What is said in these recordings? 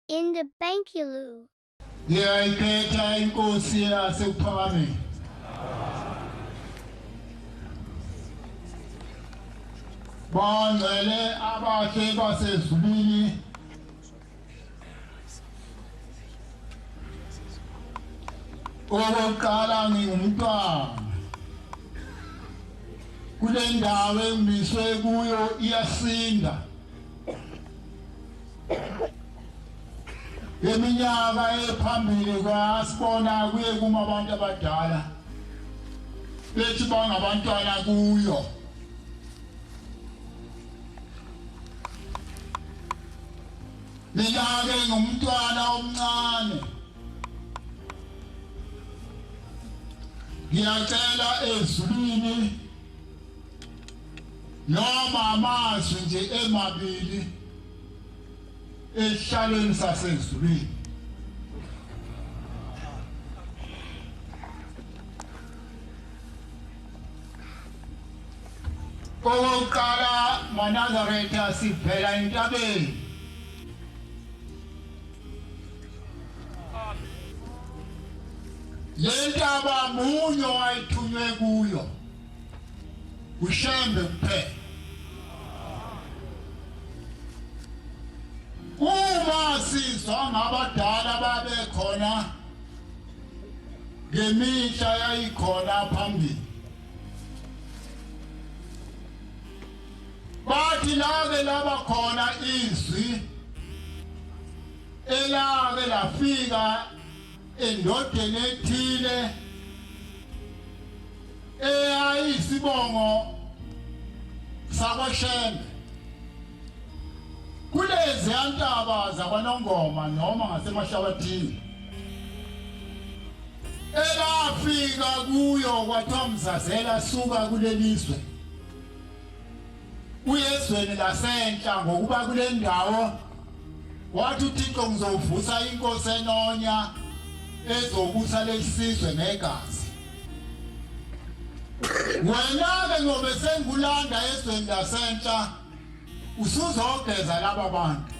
In the Bankulu. Ngiyayikhetha inkosi yaseKuphakameni. Bangcwele abahle basezulwini, okokuqala ngingumntwana kule ndawo engimiswe kuyo iyasinda. Iminyaka ephambili kwasibona kuye kuma abantu abadala bethi bangabantwana kuyo. Mina-ke ngumntwana omncane, ngiyacela ezulwini noma amazwi nje emabili esihlalweni sasezulwini. Okokuqala maNazaretha sivela entabeni. Le ntaba munye owayethunywe kuyo uShembe kuphela. Uma sizwa ngabadala babekhona ngemihla yayikhona phambili, bathi lake laba khona izwi elake lafika endodeni ethile eyayisibongo sakwaShembe kulezi ntaba zakwaNongoma noma ngaseMahlabathini, elafika kuyo kwathiwa mzazela suka kulelizwe uyezweni lasenhla, ngokuba kule ndawo wathi uThixo ngizovusa inkosi enonya ezobusa lesizwe ngegazi. Wena-ke ngobe sengulanda ezweni lasenhla usuzogeza laba bantu.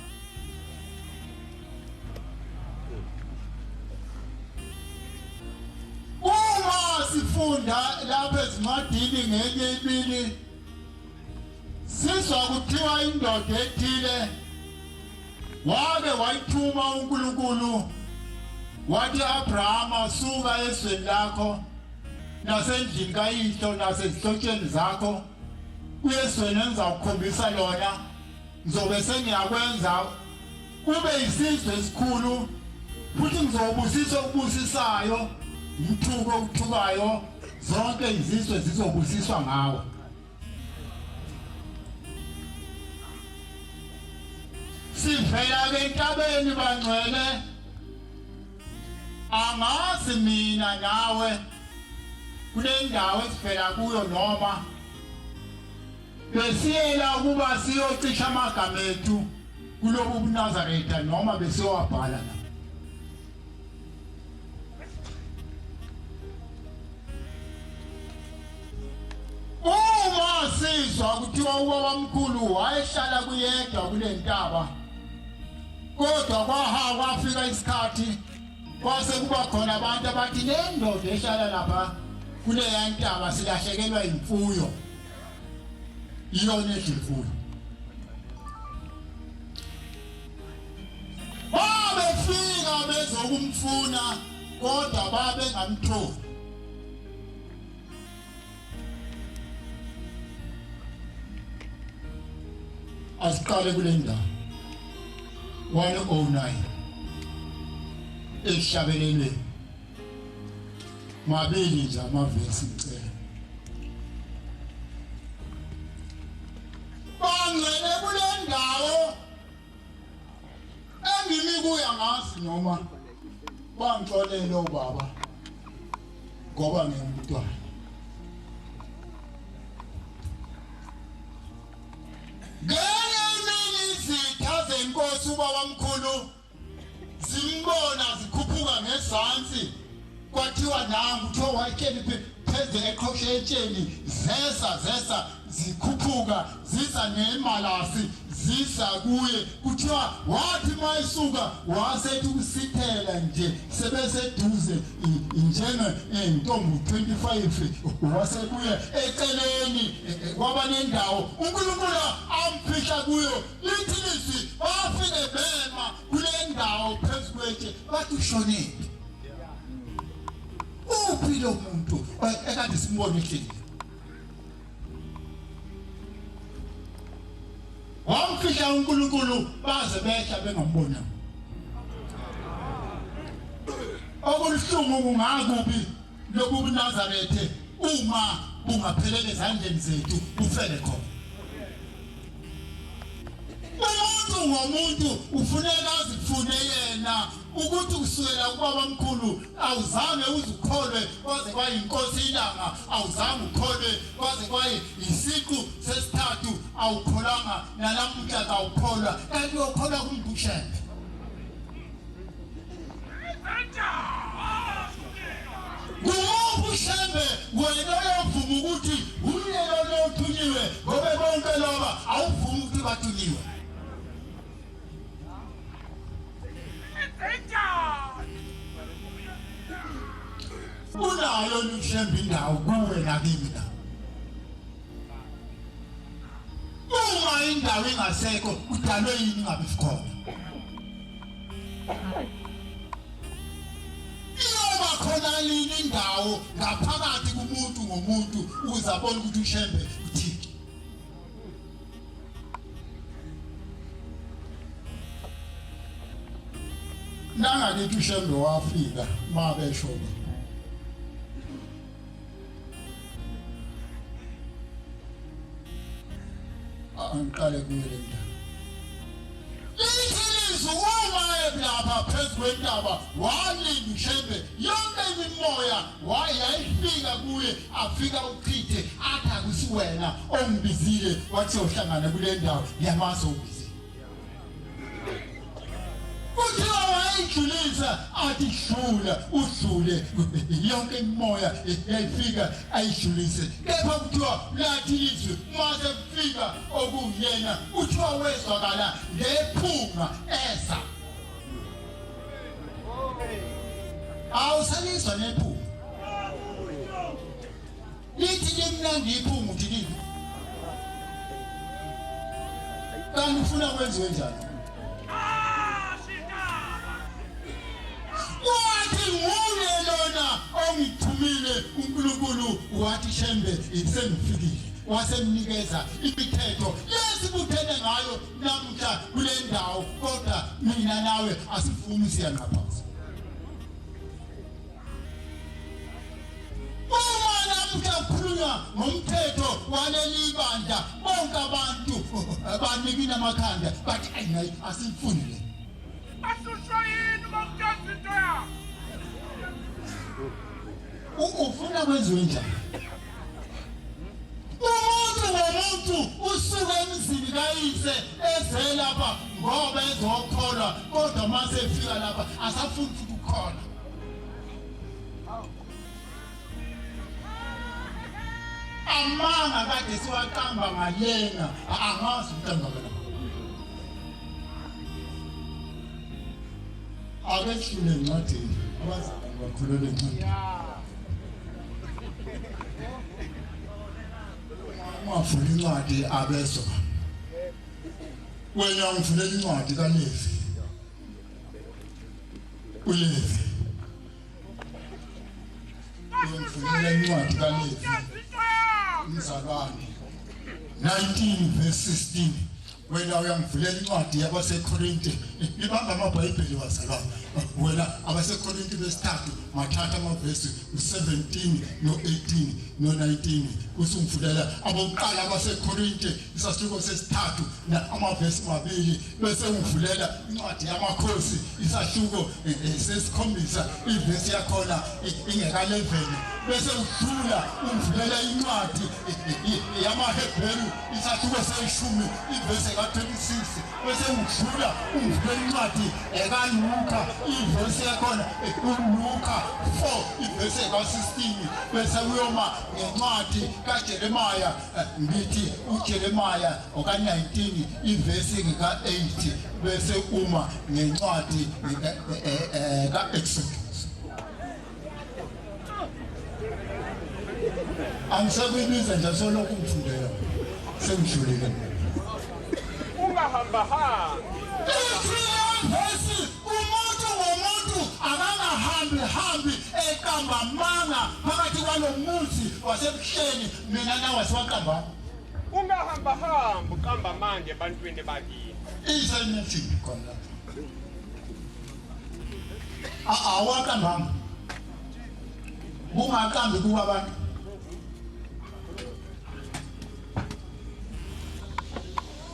Uma sifunda lapha ezincwadini ngenye imini sizwa kuthiwa indoda ethile wake wayithuma uNkulunkulu wathi, Abrahama, suka ezweni lakho nasendlini kayihlo nasezihlotsheni zakho uye ezweni engizawukhombisa lona, ngizobe sengiyakwenza ube isizwe esikhulu futhi ngizobusisa okubusisayo, ngithuke okuthukayo, zonke izizwe zizobusiswa ngawe. Sivela ke entabeni bangcwele, angazi mina nawe kule ndawo esivela kuyo noma besiyela ukuba siyocisha amagama ethu kulobu buNazaretha noma besiyowabhala la. Uma sizwa kuthiwa ubabamkhulu wayehlala kuyedwa kule ntaba, kodwa kwaha kwafika isikhathi kwase kuba khona abantu abathi le ndoda ehlala lapha kuleya ntaba silahlekelwa imfuyo, iyona edla imfuyo. Babefika bezokumfuna kodwa babengamtholi. Asiqale kule ndawo 109 ehlabelelweni, mabili nje amavesi ngicela. Bangcwele kule ndawo engimi kuyo, angazi noma bangixolele obaba ngoba ngingumntwana. Ngenye imini izitha zenkosi ubabamkhulu zimbona zikhuphuka ngezansi, kwathiwa nangu, kuthiwa wayehleli pheze eqhoshetsheni zesa zikhuphuka ziza nemalasi zisa kuye. Kuthiwa wathi mayisuka wasethi usithela nje sebeseduze njenge intombi 25 wasebuye eceleni kwaba nendawo uNkulunkulu amfihla kuyo. Lithi lizwi bafike bema kule ndawo phezu kwetshe bathi ushonile. Uphi lo muntu ekade simbone ehleli? Wamfihla uNkulunkulu baze behla bengambona. Okubuhlungu kungakubi lobu Nazarethe uma bungaphelele ezandleni zethu bufele khona. Umuntu ngomuntu ufuneka azifune yena ukuthi uswela ubaba mkhulu awuzange uzukholwe kwaze kwayinkosi ilanga, awuzange ukholwe kwaze kwayisiqu sesithathu, awukholanga nalamuhla awukholwa, kanti uyokholwa kumbushele. Kumbushele wena uyovuma ukuthi uye lo othunyiwe ngoba bonke laba awuvumi ukuthi bathunyiwe. Unayo uShembe indawo kuwe nakimi la. Uma indawo ingasekho kudalwe yini ingabe sikhona? Iyoba khona yini indawo ngaphakathi kumuntu ngomuntu ukuze abone ukuthi uShembe uThixo? Nangakithi uShembe wafika mabeshona. Angiqale kuye le ndaba. Lithi uma lapha phezu kwentaba walinda uShembe yonke imimoya wayayifika kuye afika uchithe athi akusiwena ongibizile wathi uyohlangana kule ndawo ngiyamazi ongibizile. Kuthiwa wayijulisa athi dlula udlule yonke imimoya yayifika ayijulise, kepha kuthiwa lathi izwi mase kufika okuyena kuthiwa wezwakala ngephunga eza. Awusalizwa nephunga lithi limnandi iphunga uthi libi kanti ufuna kwenziwe njani? Wathi nguye lona ongithumile uNkulunkulu, wathi Shembe sengifikile, wasemnikeza imithetho lesibuthene ngayo namuhla kule ndawo, kodwa mina nawe asifuni siyanqaphaza. Uma namuhla kukhulunywa ngomthetho waleli bandla bonke abantu banikina amakhanda bathi ayi asifuni le. Asushwa yini uma kuchaza into yakho? Ufuna kwenziwe njani? Umuntu ngomuntu usuka emzini kayise eze lapha ngoba ezokholwa, kodwa mase efika lapha asafuni futhi ukukholwa. Amanga kade siwaqamba ngalena angazi ukuthi angakana. Ake sihlule encwadini abazali bakhulele encwadini. Ungavula incwadi abezwa. Wena ungivulela incwadi kaLevi. uLevi. Ungivulela incwadi kaLevi. Mzalwane 19 verse 16. Wena uyangivulela incwadi yabaseKorinte. Ibamba amaBhayibheli wazalwane. Wena abaseKorinte besithathu mathatha amavesi u17 no18 no19 usumvulela abokuqala abaseKorinte isahluko sesithathu amavesi mabili, bese ungivulela incwadi yamakhosi isahluko sesikhombisa ivesi yakhona ingeka-11, bese udlula ungivulela incwadi yamaHebheru isahluko seshumi ivesi eka-26, bese udlula ungivulela incwadi ekaLuka ivesi yakhona uLuka 4 ivesi ka-16 bese uyoma ngencwadi kaJeremiah, ngithi uJeremiah oka-19 ivesi ka-8 bese uma ngencwadi ka-Exodus. Angisekuyibiza nje solokhu ngifundela sengijulile. Ungahamba hambi. Ithi umuntu ngomuntu akangahambi hambi eqamba amanga phakathi kwalo muzi wasebuhleni, mina nawe siwaqamba. Ungahamba hambi uqamba amanga ebantwini bakini. Isenethi khona lapha. Awaqambanga. Ungaqambi kuba abantu.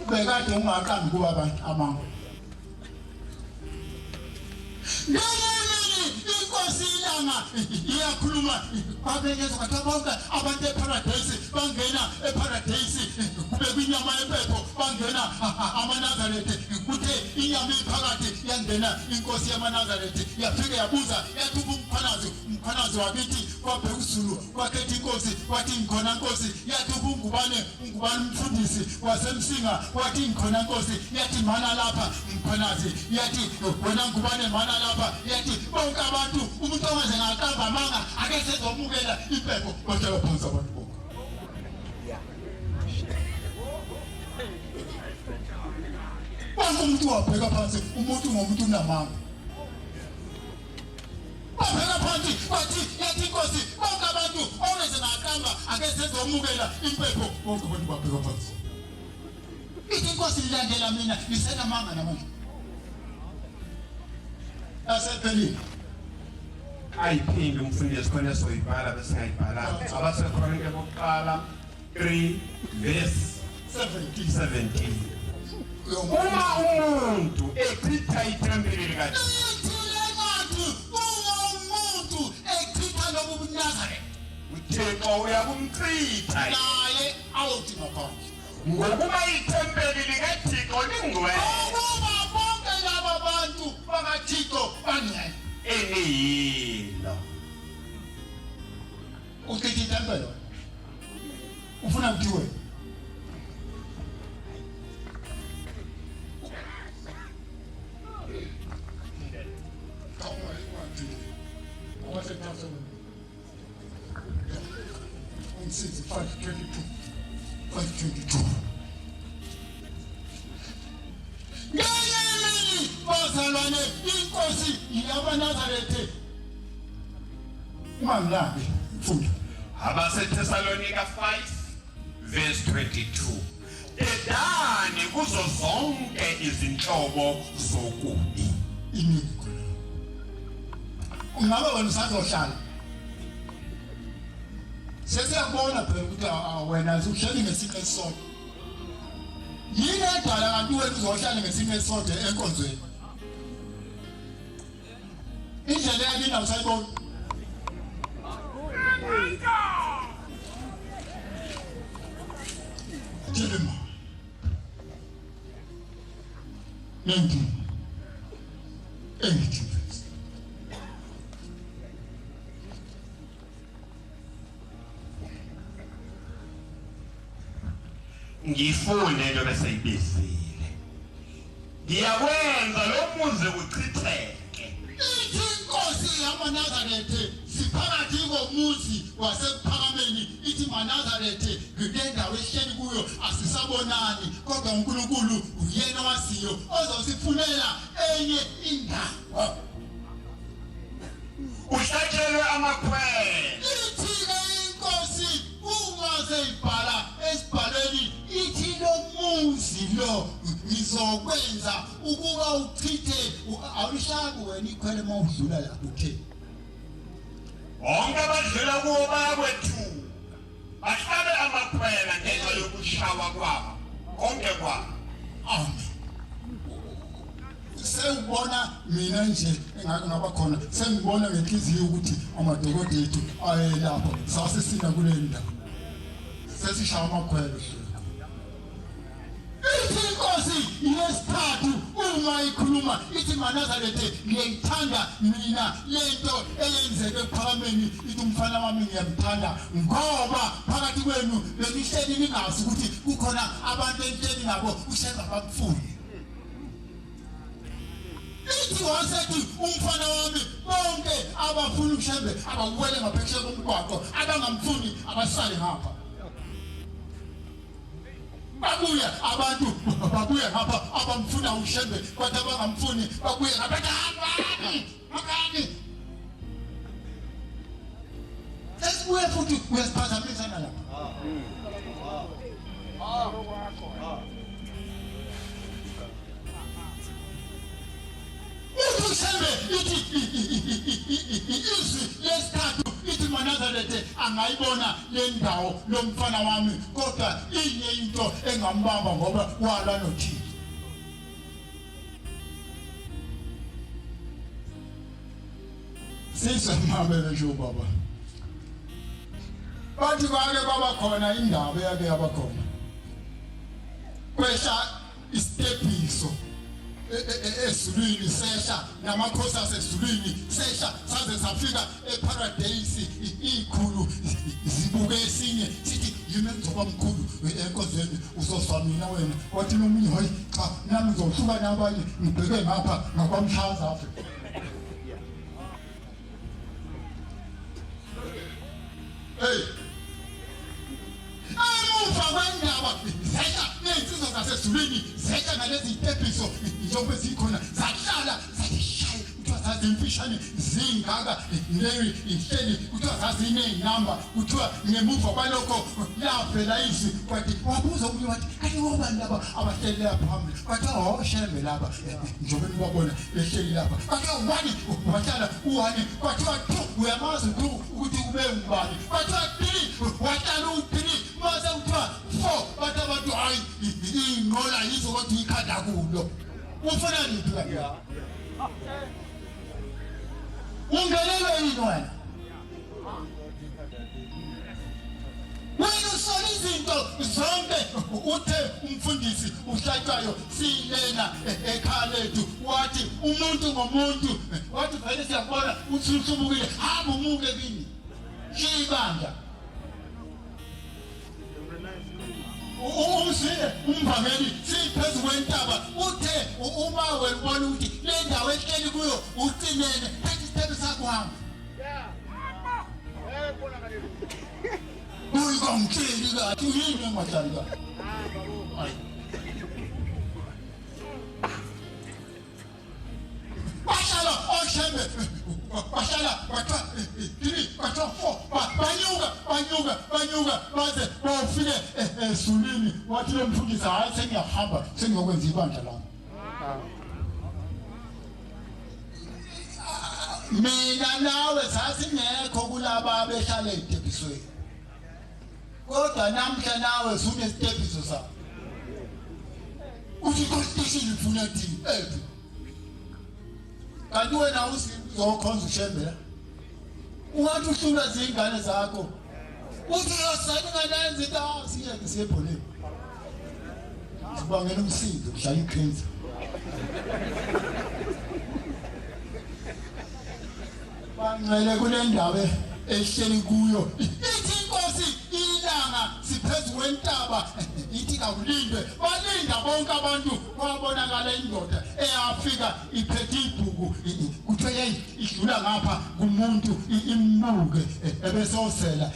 Bekade ungaqambi kuba abantu amanga. Ngenye inkosi ilanga iyakhuluma, babengezwa kwathiwa bonke abantu eParadise bangena eParadise, kube kwinyama yempepho bangena amaNazaretha, kuthe inyama iphakathi yangena inkosi yamaNazaretha, yafika yabuza yathi umkhwanazi, umkhwanazi wakithi kwabheka uZulu kwakhetha inkosi, wathi ngikhona nkosi, yathi ubungubane ungubane umfundisi wasemsinga, wathi ngikhona nkosi, yathi mana lapha mkhwanazi, yathi wena ngubane mana lapha, yathi bonke abantu umuntu ongaze ngaqamba amanga ake sezomukela impepho, bahlala phansi abantu bonke. Bonke umuntu wabheka phansi, umuntu ngomuntu unamanga. Babheka phansi bathi yathi inkosi bonke abantu ongeze ngaqamba ake sezomukela impepho, bonke abantu babheka phansi. Ithi inkosi ilandela mina ngisenamanga namanje. Asephelile. Ayiphinde umfundisi khona esoyibhala bese ngayibhalanga. AbaseKorinte bokuqala 3 verse 17. 17. Uma umuntu echitha ithempeli likaThixo, Ithi le ncwadi uma umuntu echitha lobu buNazaretha, uThixo uyakumchitha yena. Naye awuthi ngaphandle. Ngokuba ithempeli likaThixo lingcwele. Ngokuba bonke laba bantu bakaThixo bangcwele. Eniyilo. Uchitha ithempeli wena. Ufuna kuthiwe Ungisize 522 522. Ngenye imini bazalwane inkosi yamaNazaretha ungangilambi mfunda. AbaseThesalonika 5 verse 22. Dedani kuzo zonke izinhlobo zokubi. Iningi khona. Ungabe wena usazohlala. Sesiyakubona phela ukuthi wena uhleli ngesinqe esisodwa. Yini edala kanti wena uzohlala ngesinqe esisodwa enkonzweni? Indlela yakini awusayiboni. Jeremiah 19 8 verse. Ngifunde into beseyibizile. Ngiyakwenza lo muzi uchitheke. Ithi inkosi yamaNazaretha siphakathi komuzi wasekuphakameni, ithi maNazaretha kule ndawo esihleli kuyo asisabonani, kodwa uNkulunkulu uyena waziyo ozosifunela enye indawo. Uhlatshelwe amakhwelo. Ithi-ke inkosi uma seyibhala esibhalweni ithi lo muzi lo ngizokwenza ukuba uchithe, awulishabi wena ikhwele uma udlula lapho uthe. Bonke abadlula kuwo bayakwethuka, bahlabe amakhwela ngenxa yokushawa kwabo konke kwabo. Amen. Sengibona mina nje engake ngaba khona, sengibona ngenhliziyo ukuthi amadokodo ethu ayelapha, sasisina kule ndawo, sesishaya amakhwelo. Ithi inkosi yesithathu Uma ikhuluma ithi maNazaretha ngiyayithanda mina lento eyenzeke ekuphakameni, ithi umfana wami ngiyamthanda ngoba phakathi kwenu benihleli ningazi ukuthi kukhona abantu enihleli nabo uShembe abamfuni. Ithi wasethi umfana wami bonke abafuna uShembe abawele ngaphesheya komgwaqo, abangamfuni abasale ngapha. Babuya abantu babuya ngapha abamfuna uShembe, kodwa abangamfuni babuye ngapha hambani. Sesibuye futhi uyasiphazamisa nalapha. UShembe ithi izwi lesithathu ithi maNazaretha angayibona le ndawo lomfana wami, kodwa inye into engambamba ngoba walwa noThixo. Sizwe mame besho baba. Bathi kwake kwaba khona indaba eyake yaba khona. Kwehla isitebhiso ezulwini, sehla namakhosi asezulwini, sehla saze safika eparadise. Ikhulu zibuke esinye sithi yimi ngizoba mkhulu enkonzweni, uzozwa mina wena. Wathi nomunye hayi cha nami ngizohluka nabanye ngibheke ngapha ngakwamshaza Afrika. Hey, emuva kwendaba zehla nezinsizwa zasezulwini, zehla nalezi zitepiso njengoba zikhona, zahlala zathi shaye, kuthiwa zazimfishane zingaka leyo ihleli, kuthiwa zaziney'namba, kuthiwa ngemuva kwalokho lavela izwi. Kwathi wabuza omunye wathi kanti obani laba abahleli lapha phambili? Kwathiwa oShembe laba njengoba nibabona behleli lapha. Kwathiwa one wahlala u-one, kwathiwa two uyamazi two ukuthi ube ngubani, kwathiwa three wahlala u-three, mase kuthiwa four bathi abantu hayi iy'nqola yizo kodwa ikhanda kulo. Ufuna liphi kanti? Ungenelwe yini wena? Wena usola izinto zonke. Uthe umfundisi uhlatshwayo silena ekhaya lethu, wathi umuntu ngomuntu, wathi vele siyakubona uthi uhlubukile, hamba umuke kini, shiya ibandla. Umzile umvangeli siphezu kwentaba, uthe uma wena ubona ukuthi le ndawo ehleli kuyo ucinene, thatha isithebe sakho hamba. Uyikongitsheli kathi uyini engahlali kahle. Bahlala oShembe, bahlala kwathiwa 3, kwathiwa 4, banyuka banyuka banyuka baze bawufike ezulwini. Wathi lo mfundisi hayi sengiyahamba sengiyokwenza ibandla lami. Mina nawe sasingekho kulaba abehlala ey'tebhisweni, kodwa namhla nawe sunesitebhiso sakho. Uthi i-constitution ifuna thini ephi? Kanti wena uzokhonza uShembe la, ungathi uhlulwa zingane zakho, uthi uyosayina ingane yenza into, siyeke siye ebholeni, sibangela umsindo kushaya ikhensa. Bangcwele kule ndawo ehleli kuyo, ithi inkosi ilanga siphezu kwentaba, ithi kakulindwe. Balinda bonke abantu, kwabonakala indoda eyafika iphethe ibhuku, kuthiwe hey idlula ngapha kumuntu imbuke ebesosela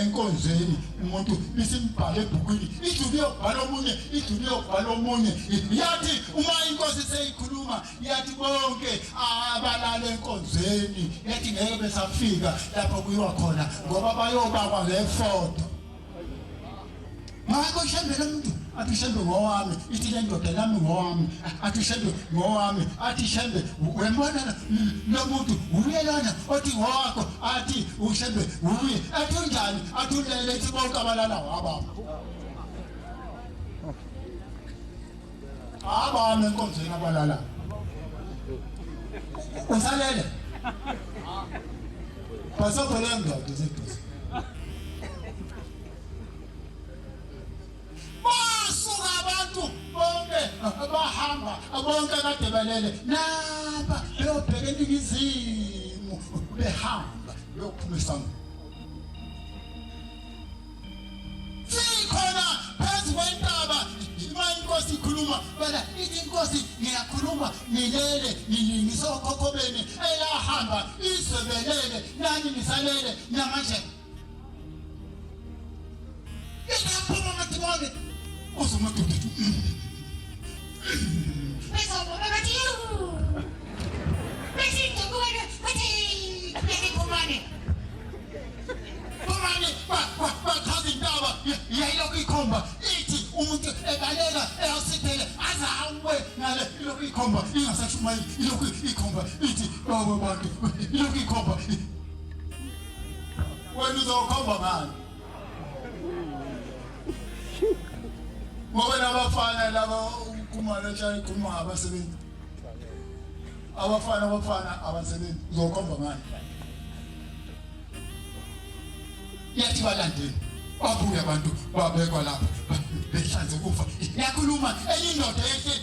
enkonzweni, umuntu bisimbhale ebhukwini, idlula iyobhala omunye, idlula iyobhala omunye. Yathi uma inkosi seyikhuluma yathi bonke abalala enkonzweni, yathi ngeke besafika lapho kuyiwa khona ngoba bayobakwa ngefoto. Ngakho Shembe lo muntu athi Shembe ngowami, ithi le ndoda nami ngowami, athi Shembe ngowami, athi Shembe wembona lo muntu uye lona othi ngowakho, athi uShembe uye, athi unjani, athi ulele, ithi bonke abalala wababa abami enkonzweni abalala. Usalele pasopho le ndoda iseduze. Basuka abantu bonke bahamba. Bahamba bonke kade belele napa beyobheka eningizimu, behamba beyophuma esangweni. Sikhona phezu kwentaba, uma inkosi ikhuluma bana ithi inkosi ngiyakhuluma nilele nilingisa okhokho benu elahamba izwe belele nani nisalele namanje. Ngiyaphuma amadimoni uze umadoda ethi Bezobona bathi yu. Bethi ngikubona bathi phumani. Phumani bachaza intaba yayilokhu ikhomba ithi umuntu ebaleka eyasithele aze awe ngale ilokhu ikhomba ingasashumayeli ilokhu ikhomba ithi baba bantu ilokhu ikhomba wena uzokhomba ngani ngoba nabafana laba ukhumalo etshaya ikhuluma ngabasebenzi abafana abafana abasebenzi uzokhomba ngani yathi balandeni babuya abantu babekwa lapha behlanze kufa yakhuluma enye indoda ehle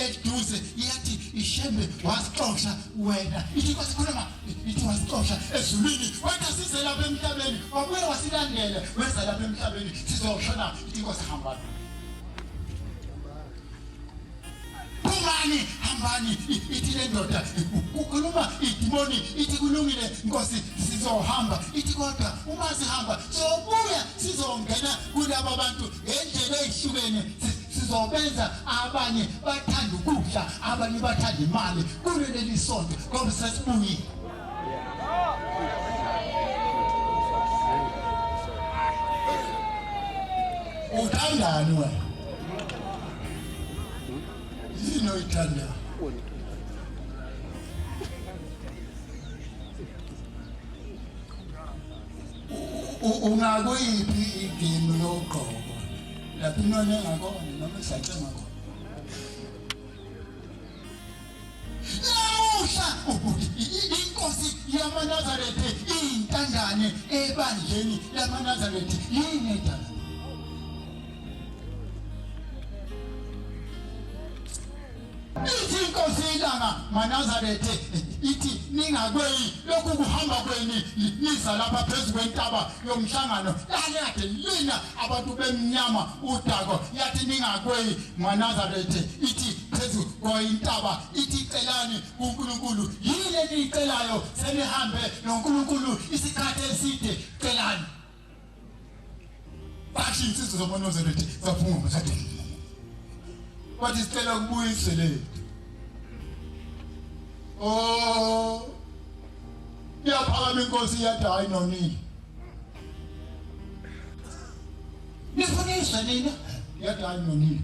eduze yathi ishembe wasixosha wena ithi inkosi khuluma ithi wasixosha ezulwini wena size lapha emhlabeni wabuye wasilandela weza lapha emhlabeni sizoshona ithi inkosi hambani phumani hambani ithi le ndoda kukhuluma idimoni ithi kulungile nkosi sizohamba ithi kodwa uma sihamba sizobuya sizongena kulaba bantu ngendlela ezihlukene sizobenza abanye bathanda ukudla abanye bathanda imali kulo leli sonto ngoba sesibuyile uthandani wena yini oyithandayo ungakuyiphi igemu yogqoko lapho inona engakona noma isatshe ngakhona namuhla inkosi yamanazaretha iyintandane ebandleni lamanazaretha yini edala ithi inkosi ilanga manazaretha ithi ningakweyi lokhu kuhamba kweni niza lapha phezu kwentaba yomhlangano lani kade lina abantu bemnyama udako yathi ningakweyi manazaretha ithi phezu kwentaba ithi celani kuNkulunkulu yini eniyicelayo senihambe noNkulunkulu isikhathi eside celani basho insizwa zamaNazaretha zaphuma zathi bathi sicela kubuya izwe lethu oh iyaphakama inkosi yathi hayi nonile nifuna izwe nina yathi hayi nonile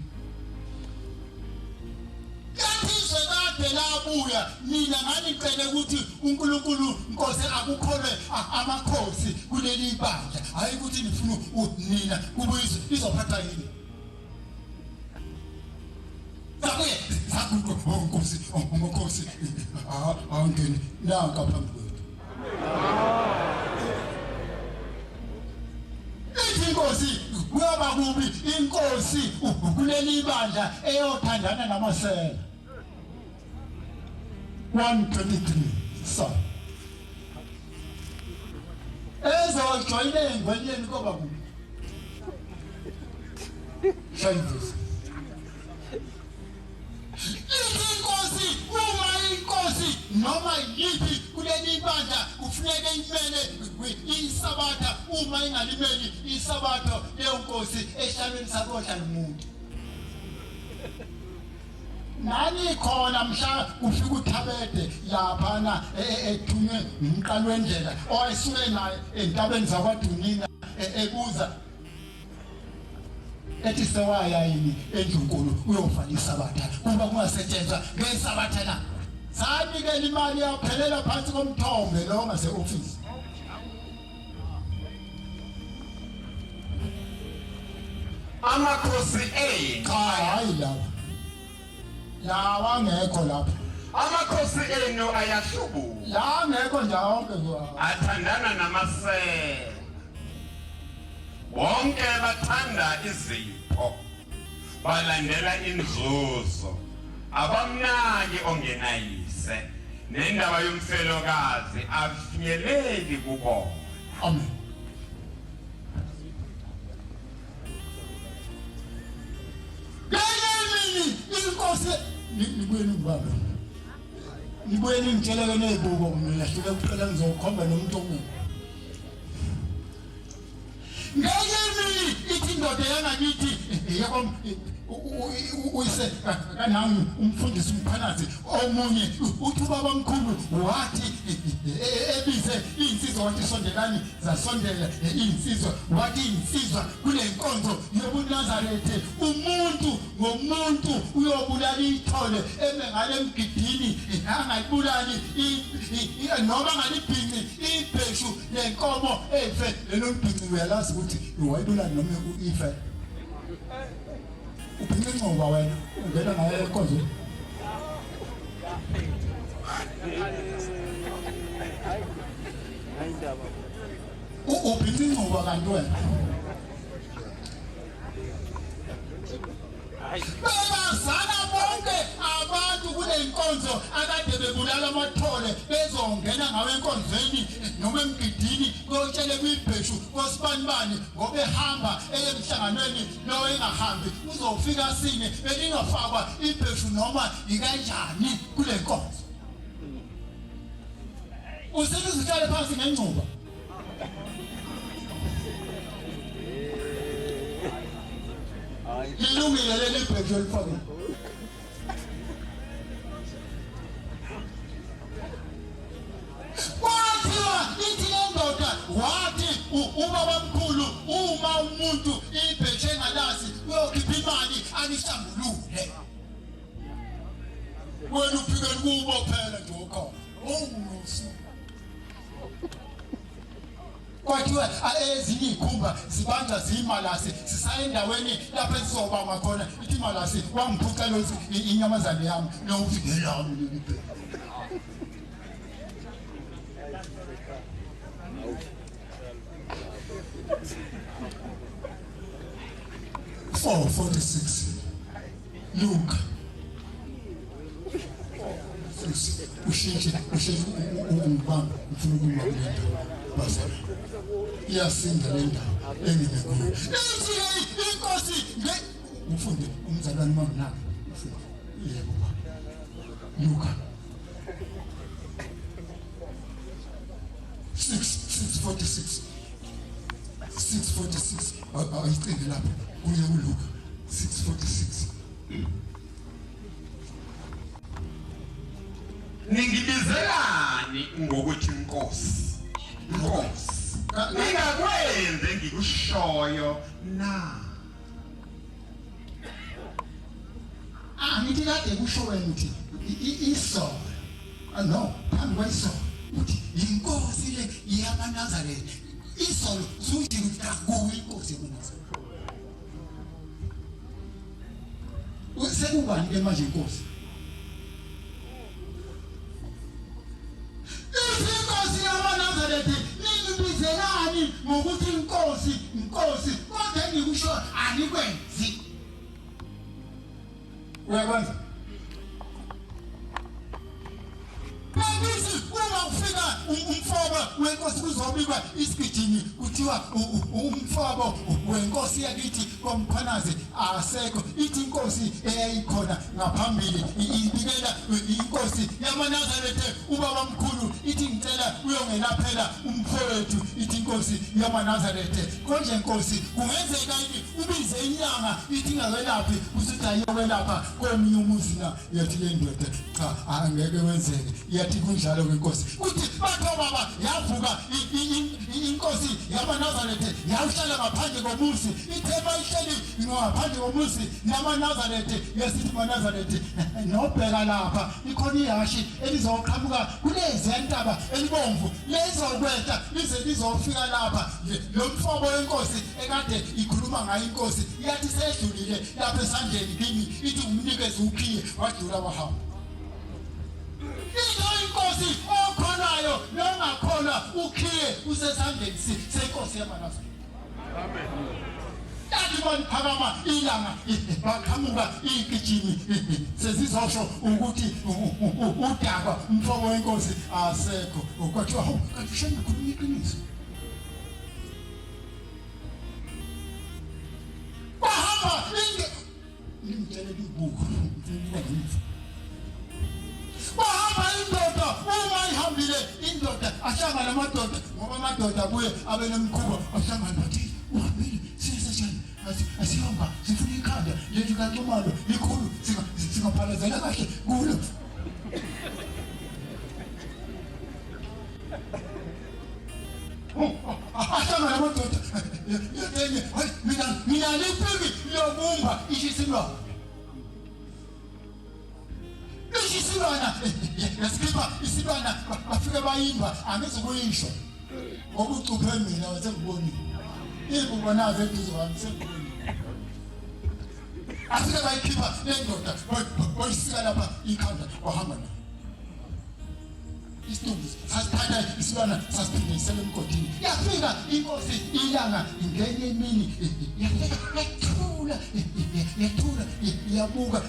Kanti izwe kade labuya nina nganicele ukuthi uNkulunkulu Nkosi akukholwe amakhosi kuleli bandla hayi ukuthi nifuna nina kubuyiswe izophatha yini Sabuye saguqa oh Nkosi oh Nkosi awungeni nanka phambi kwethu Ithi inkosi kuyoba kubi inkosi kuleli bandla eyothandana namasela 123 so ezojoyina engwenyeni koba kubi shayivisa Ithi inkosi uma inkosi noma yiphi kuleli bandla kufuneka imele isabatha uma ingalimeli isabatha leyo nkosi ehlalweni sakohlala umuntu nani khona mhla kufika uthabede laphana e, e, ethunywe ngumqali wendlela owayesuke naye entabeni zakwadunina e, ebuza ethi sewaya yini endlunkulu uyovala isabatha kuba kungasetshenzwa ngesabatha na sanikela imali yaphelela phansi komthombe lo ngase-ofisi amakhosi enu cha hayi lapha lawa angekho lapha amakhosi enu ayahlubuka la angekho nje onke athandana namasela bonke bathanda izipho balandela inzuzo. Abamnaki ongenayise nendaba yomfelokazi afinyeleli kubona. Amen. Ngenye inkosi nibuye ningibambe. Nibuye ningitsheleke nezibuko mina hlule kuqala ngizokhomba nomuntu omubi. Ngenye imini ithi indoda yangakithi yebo uyise kanangu umfundisi umphanazi omunye uthi ubaba mkhulu wathi ebize insizwa wathi sondelani zasondela insizwa wathi insizwa kule nkonzo yobuNazarethe umuntu ngomuntu uyobulala ithole eme ngale mgidini angayibulali noma angalibhinci ibheshu lenkomo efe lelo libhinci uyalazi ukuthi wayibulali noma ife ubhinca incoba wena ungena ngayo enkonzweni. Ubhinca incoba kanti wena. Bebazana bonke abantu kule nkonzo akade bebulala amathole bezongena ngawo enkonzweni noma emgidini kuyotshele kwibheshu kosibanibani ngoba ehamba eye emhlanganweni lowo engahambi uzofika sine belingafakwa ibheshu noma ikanjani kule nkonzo. Usebenza uhlale phansi ngengcuba. Lilungile leli bheshu olifakile. Kwathiwa ithi le ndoda wathi ubabamkhulu uma umuntu ibheshu engalazi uyokhipha imali alihlambulule. Wena uphikela kubo phela nje ukhona. Oh, kwathiwa ezinye iy'khumba zibanjwa ziyimalasi sisaya endaweni lapho esizobamba khona ithi imalasi wangiphuca lothi inyamazane yami lokuthi ngelami leli bheke. 4:46 Luke ushintshe ushintshe ungibamba ngifuna ukuma kule ndawo bazalwane iyasinda le ndawo engime kuyo. Ithi inkosi ufunde umzalwane manginaka yebo baba Luka 6:46 6:46 ayicinge lapho kuye uLuka 6:46. Ningibizelani ngokuthi Nkosi, Nkosi, ningakwenzi engikushoyo na? Angithi kade kusho wena uthi isono. No, phambi kwesono uthi inkosi le yamaNazaretha. Isono suthi ukuthi akuyo inkosi yamaNazaretha. Usekubani ke manje inkosi? Inkosi yamaNazaretha ningibizelani ngokuthi inkosi, inkosi, kodwa engikusho anikwenzi. Uyakwenza? Mangisi uma kufika umfobo wenkosi kuzobikwa isigijimi kuthiwa umfobo wenkosi yakithi koMkhwanazi asekho. Ithi inkosi eyayikhona ngaphambili ibikela inkosi yamaNazaretha ubaba mkhulu ithi ngicela uyongelaphela umfowethu. Ithi inkosi yamaNazaretha konje inkosi kungenzeka yini ubize inyanga ithi ingakwelaphi usuthi ayokwelapha komunye umuzi na? Yathi le ndoda cha angeke wenzeke. Yathi kunjalo kwenkosi uthi batho baba yavuka inkosi yamaNazaretha yawuhlala ngaphandle komuzi. Ithe mayihleli ngaphandle komuzi yamaNazaretha yasithi maNazaretha nobheka lapha ikhona ihashi elizoqhamuka kulezi ntaba elibomvu lezokwehla lize lizofika lapha. Lo mfobo wenkosi ekade ikhuluma ngayo inkosi yathi sedlulile lapha esandleni kimi ithi umnikeze ukhiye wadlula wahamba. Into inkosi okhonayo nongakholwa ukhiye usesandleni senkosi yamaNazaretha. Amen. Lathi maliphakama ilanga baqhamuka igijimi sezizosho ukuthi udaba umfoko wenkosi asekho. Kwathiwa hawu kanti uShembe ukhuluma iqiniso. Bahamba ngimtshele ibuku ngimtshele bahamba indoda uma ihambile indoda ahlangana amadoda ngoba amadoda abuye abe nemikhuba ahlangana bathi uhambile siyeseshani asihamba sifuna ikhanda lethu kaNxumalo likhulu singaphalazela kahle kulo. Ahlangana amadoda yenye hayi mina mina lipiki lokumba ishisilwane isilwana yasikhipha isilwana bafike bayimba angizukuyisho ngoba ucuphe mina sengibonile ibubo nazo eduze kwami sengibonile afike bayikhipha le ndoda bayisika lapha ikhanda wahamba nayo isidumbu sasithatha isilwana sasiphindisela emgodini. Yafika inkosi ilanga ngenye imini yafika yathula yathula yabuka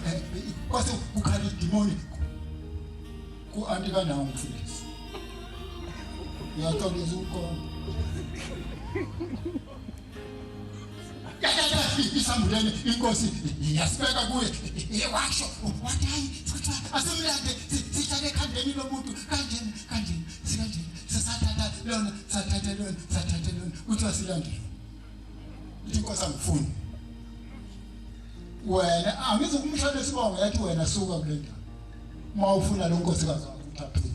kwase kukhala idimoni ku-anti kanawo umfundisi uyaxolisa ukukoma isambulele inkosi yasibeka kuye washo wathi hayi asimlande sihlale ekhandeni lomuntu kanjena kanjena sikanjena sasathatha lona sathatha lona sathatha lona kuthiwa silandele inkosi angifuni wena angizukumshela isibongo yathi wena suka kule ndawo uma ufuna lo nkosikazi wakho ukuthi aphile.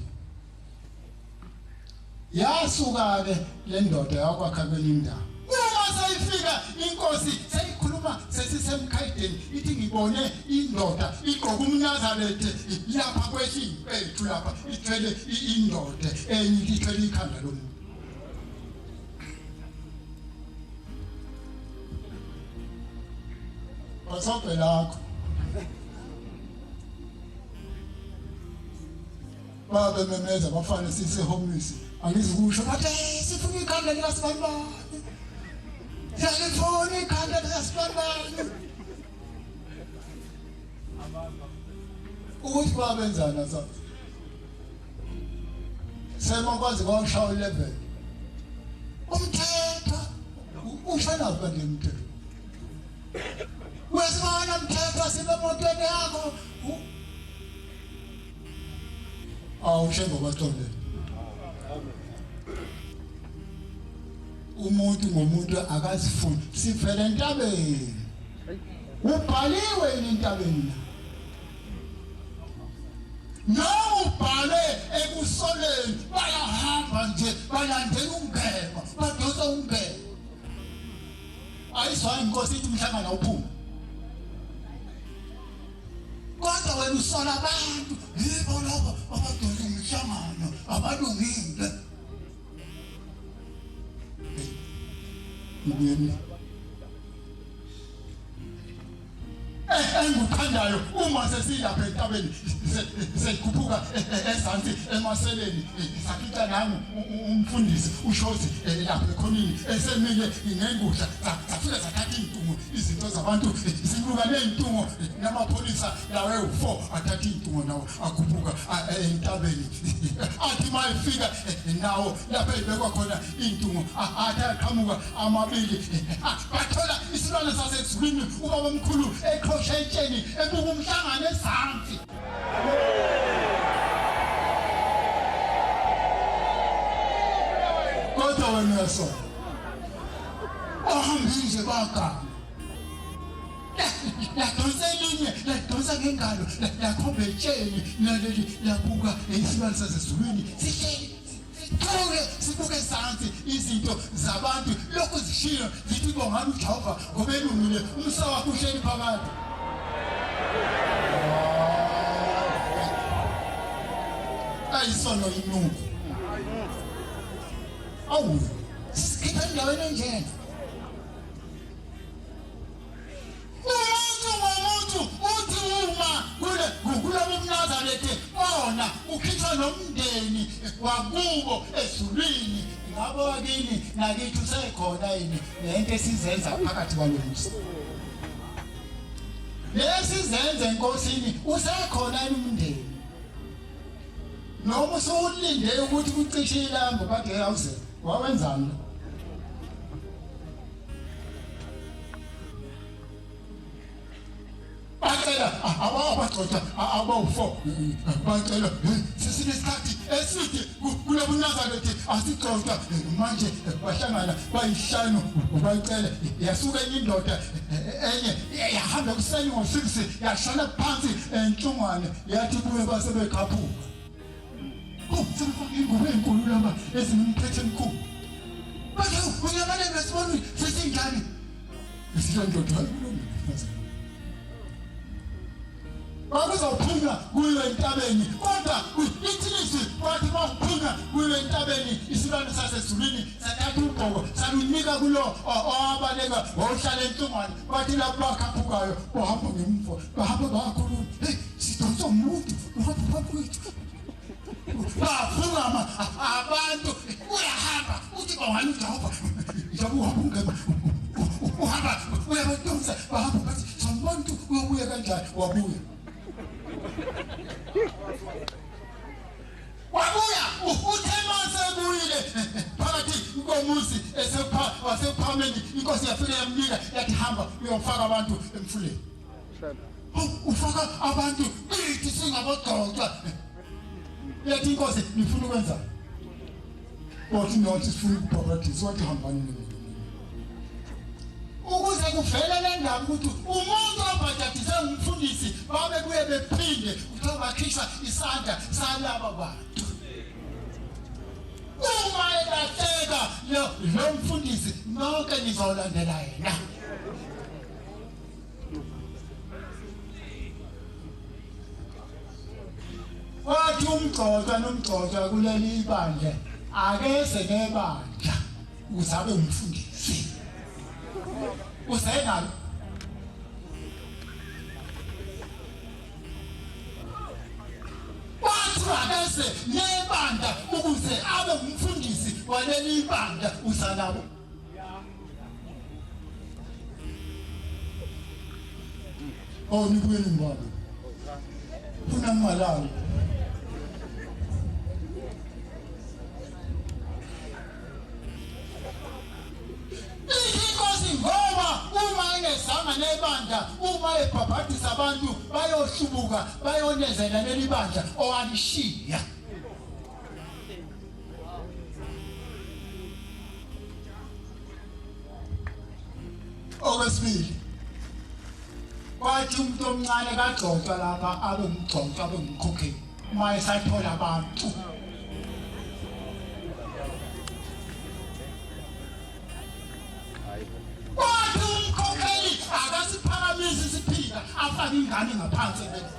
Yasuka-ke le ndoda yakwakha kwenye indawo. Uma seyifika inkosi seyikhuluma sesisemkhayideni ithi ngibone indoda igqoka umNazarethe lapha kwehla impethu lapha ithwele indoda enye ithwele ikhanda lomuntu. Basobhe lakho babememeza bafana sisehomisi angizukusho bathi sifuna ikhanda likasibanibani siyalifuna ikhanda likasibanibani ukuthi babenzana sa sema kwazi kwashaya 11 umthetho ushana kanti umthetho wesibona mthetho sibe emotweni yakho awushe ngobaxolele umuntu ngomuntu akazifuni sivele entabeni ubhaliwe yini entabeni na noma ubhale ekusoleni bayahamba nje balandela ungema badonsa ungema ayizwa inkosi ithi umhlangano awuphume kodwa wena usola abantu yibo labo abadonsa umhlangano abalungile ngiyeni enguthandayo uma sesilapha entabeni seyikhuphuka ezansi emaseleni safica nangu umfundisi ushozi lapha ekhonini esemile ngengudla safika sathatha iy'ntungo izinto zabantu sinuka ney'ntungo namapholisa lawo ewu-4 athatha iy'ntungo nawo akhuphuka entabeni athi uma efika nawo lapho ey'bekwa khona iy'ntungo athi aqhamuka amabili bathola isilwane sasezulwini ubaba omkhulu eqhosha etsheni ebuka umhlangano ezansi. Kodwa wena uyasona bahambile nje baganga ladonsa elinye ladonsa ngengalo lakhomba etsheni naleli labuka isilwane sasezulwini sihleli sithule sibuke ezansi izinto zabantu lokhu zishiyo zithi bongani uJehova ngoba elungile umsa wakhe uhleli phakade. Ayisono inuku awu sikhipha endaweni enjena umuntu ngomuntu uthi uma kule kulobo umNazarethe ona ukhishwa nomndeni wakubo ezulwini. Ngabe wakini nakithi usekhona yini lento esizenza phakathi kwalo muzi? Lesizenze enkosini usekhona yini umndeni? Noma usulinde ukuthi kucishe ilambu kade awuze wawenzani? Bacela ababagxotha abawu-4 bacela sesinesikhathi eside kulobuNazaretha asigxotha manje bahlangana bayihlanu bacela yasuka enye indoda enye yahamba ekuseni ngo-6 yashona phansi entshungwane yathi kuye base bekhaphuka sebefaka ingubo enkulu laba ezinomthetho emkhulu bathi unyamalele sibona sesinjani Isihlondoda kulungile. Kwakuzophunywa kuyiwe entabeni kodwa lithi izwi kwathi kwakuphunywa kuyiwe entabeni isilwane sasezulwini sathatha ubhoko salunika kulo owabaleka wawuhlala entungwane kwathi lapho bakhaphukayo bahamba ngemva bahamba bakhuluma hey sidonsa umuntu uhamba phambi kwethu bafukama abantu uyahamba uthi bawani uJehova njengoba uhamba ungema uhamba uyabadonsa bahamba bathi somuntu uyobuya kanjani wabuya wabuya uthe masebuyile phakathi komuzi wasephameni inkosi yafike yamnika yathi hamba uyofaka abantu emfuleni ufaka abantu ithi singabogxoxa yathi inkosi nifuna ukwenza wathi nathi sifuna ukubhabhadisa wathi hambani nini ukuze kuvele le ndaba ukuthi umuntu obhajadiswe ngumfundisi babe kuye bephinde kuthiwa bakhishwa isandla salaba bantu uma elahleka lo mfundisi nonke nizolandela yena Wathi umgxoxa nomgxoxa kuleli ibandla akeze nebandla ukuze abe umfundisi. Usenalo. Wathi akeze nebandla ukuze abe umfundisi waleli ibandla usalabo. Oh nibuye ningibambe. Funa ngingalali. Inkosi ngoba uma engezanga nebandla uma ebhabhadisa abantu bayohlubuka bayonezela leli bandla owalishiya. Okwesibili kwathi umuntu omncane kagxoxwa lapha abe umgxoxwa abe umkhokheli uma esathola abantu kwathi umkhokheli akasiphakamisi isiphika afake ingane ngaphansi ebeleni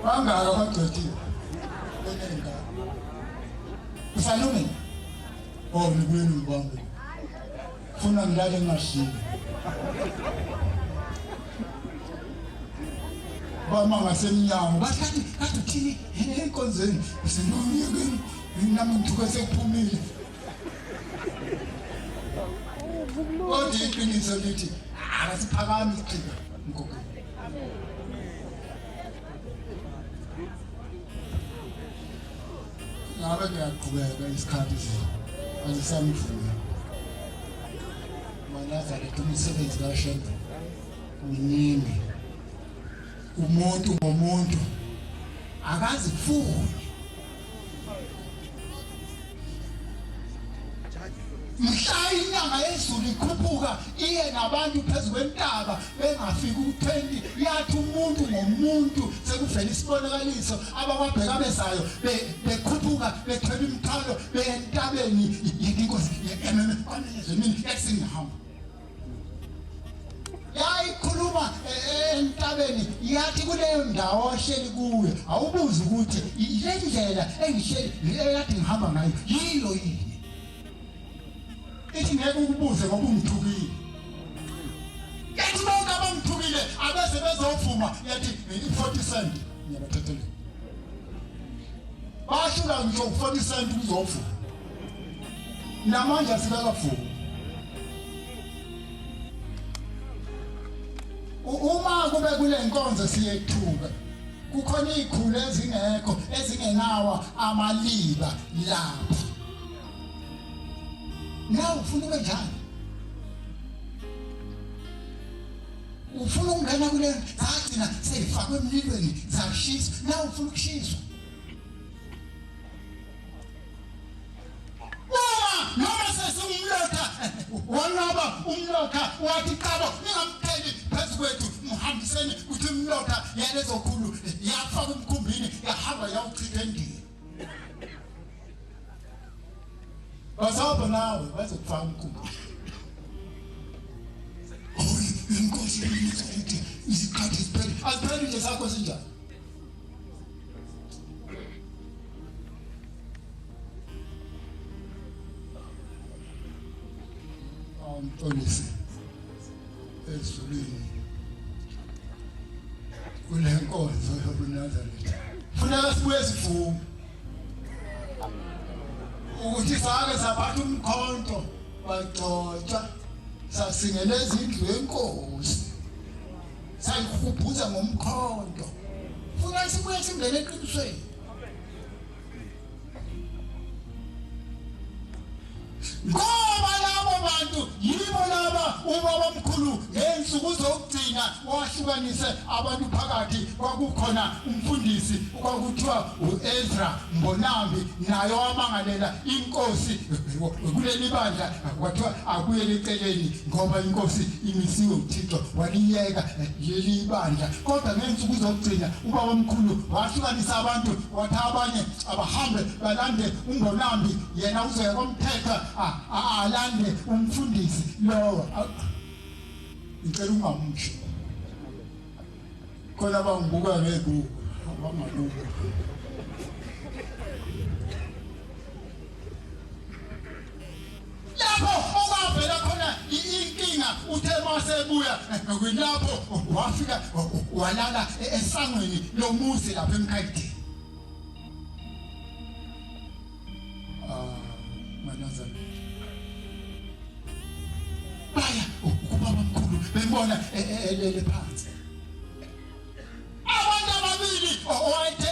Bangaka abagcothiwe benengane. Usalungile? Oh nibuye ningibambe. Funa ngilale ngingashiyi. Bama ngasemnyango bathi kade kade uthini enkonzweni sinonike nami ngithuke sekuphumile. Kodwa iqiniso lithi akasiphakami isiphika mkhokheli. Ngabe ngiyaqhubeka isikhathi asisamvumi. MaNazaretha umsebenzi kaShembe muningi. Umuntu ngomuntu akazifuni. Mhla inyanga yezulu ikhuphuka iye nabantu phezu kwentaba bengafiki u-20 yathi umuntu ngomuntu sekuvela isibonakaliso abakwabheka bezayo bekhuphuka bethwele imithwalo beye entabeni inkosi kwamenyezwe mina yathi sengihamba yayikhuluma e, e, entabeni yathi kuleyo ndawo ohleli kuyo awubuze ukuthi le ndlela engihleli ekade ngihamba ngayo yiyo yini ithi ngeke ukubuze ngoba ungithukile. Sebevumile abese bezovuma yathi i-40 cent ngiyabathethelela. Bashuka ngisho u-40 cent kuzovuma. Namanje asikakavumi. Uma kube kule nkonzo siyethuka kukhona izikhulu ezingekho ezingenawa amaliba lapha. Nawe ufuna ube njani? Ufuna ukungena kule zagcina seyifakwe emlilweni zashiswa. Nawe ufuna ukushiswa. Uma noma sesingumlotha wanqaba umlotha wathi qabo ningamtheli phezu kwethu mhambiseni kuthi umlotha yalezokhulu yafaka umkhumbini yahamba yawuchitha endini. Bazaba nawe bazokufaka umkhumbi. Oyi inkosi yethu isikhathi siphele asipheli nje sakho sinjani. Umxolisi ezulwini kule nkonzo yobuNazaretha funeka sibuye sivume ukuthi sake saphatha umkhonto bagcotshwa sasingeleza indlu yenkosi sayihubhuza ngomkhonto. Funeka sibuye singene eqinisweni. Ngoba labo bantu yibo laba ubaba omkhulu ngensuku zokugcina wahlukanise abantu phakathi. Kwakukhona umfundisi kwakuthiwa uEzra Mbonambi, naye wamangalela inkosi kuleli bandla kwathiwa akuyele eceleni ngoba inkosi imisiwe uThixo waliyeka leli bandla. Kodwa ngensuku zokugcina ubaba omkhulu wahlukanisa abantu wathi abanye abahambe balande uMbonambi, yena uzoya komthetho alande umfundisi lowo. Ngicela ungamusho khona bangibuka ngebuku abangalunga. Lapho okwavela khona inkinga uthe masebuya lapho wafika walala esangweni lomuzi lapha eMkhayidini. Manazaretha baya ukubaba mkhulu bembona elele phansi. Abantu ababili owayethe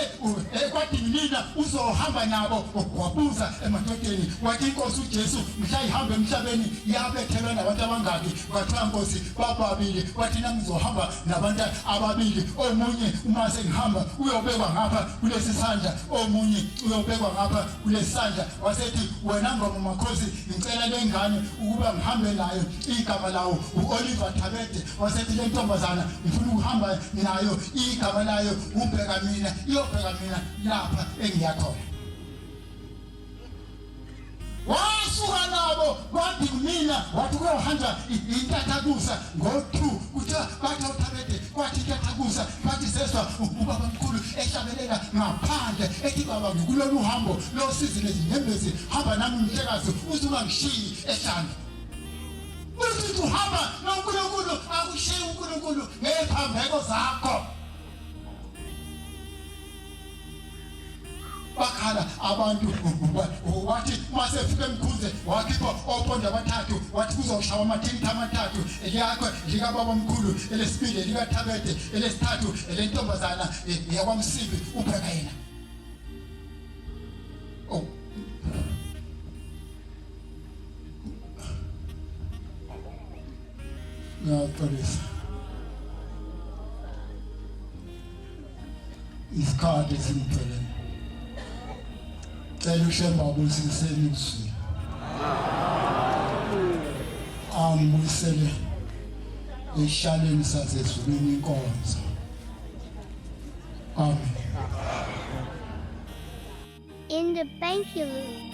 ekwadinina uzohamba nabo wabuza emadodeni wathi inkosi uJesu mhla ihamba emhlabeni yabethelwa nabantu abangaki? Kwathiwa nkosi bababili. Wathi nami ngizohamba nabantu ababili, omunye uma sengihamba uyobekwa ngapha kulesi sandla, omunye uyobekwa ngapha kulesi sandla. Wasethi wena ngoma makhosi ngicela lengane ukuba ngihambe nayo, igama lawo uOliver Thabede. Wasethi le ntombazana ngifuna ukuhamba nayo, igama layo ubheka mina, iyobheka mina lapha engiyakhona. Wasuka nabo kwathi mina wathi kuyohanjwa intathakusa ngo-2 kuthiwa bathi uThabede kwathi intathakusa bathi seswa ubaba mkhulu ehlabelela ngaphandle ethi baba ngikulolu hambo losizi nezinyembezi hamba nami mhlekazi uze ungangishiyi ehlane. Uthi uhamba noNkulunkulu akushiyi uNkulunkulu ngephambeko zakho. Bakhala abantu wathi masefika emkhuze wakhipha opondo abathathu wathi kuzoshawa amathinti amathathu, eliyakho likababa omkhulu, elesibili likaThabede, elesithathu elentombazana yakwaMsibi ubheka yena. Oh ngiyaxolisa isikhathi singiphelele. Cela uShembe abusiseni kuzwile angibuyisele esihlalweni sasezulwini inkonzo. Amen. In the Bankulu.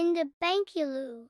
In the Bengkulu.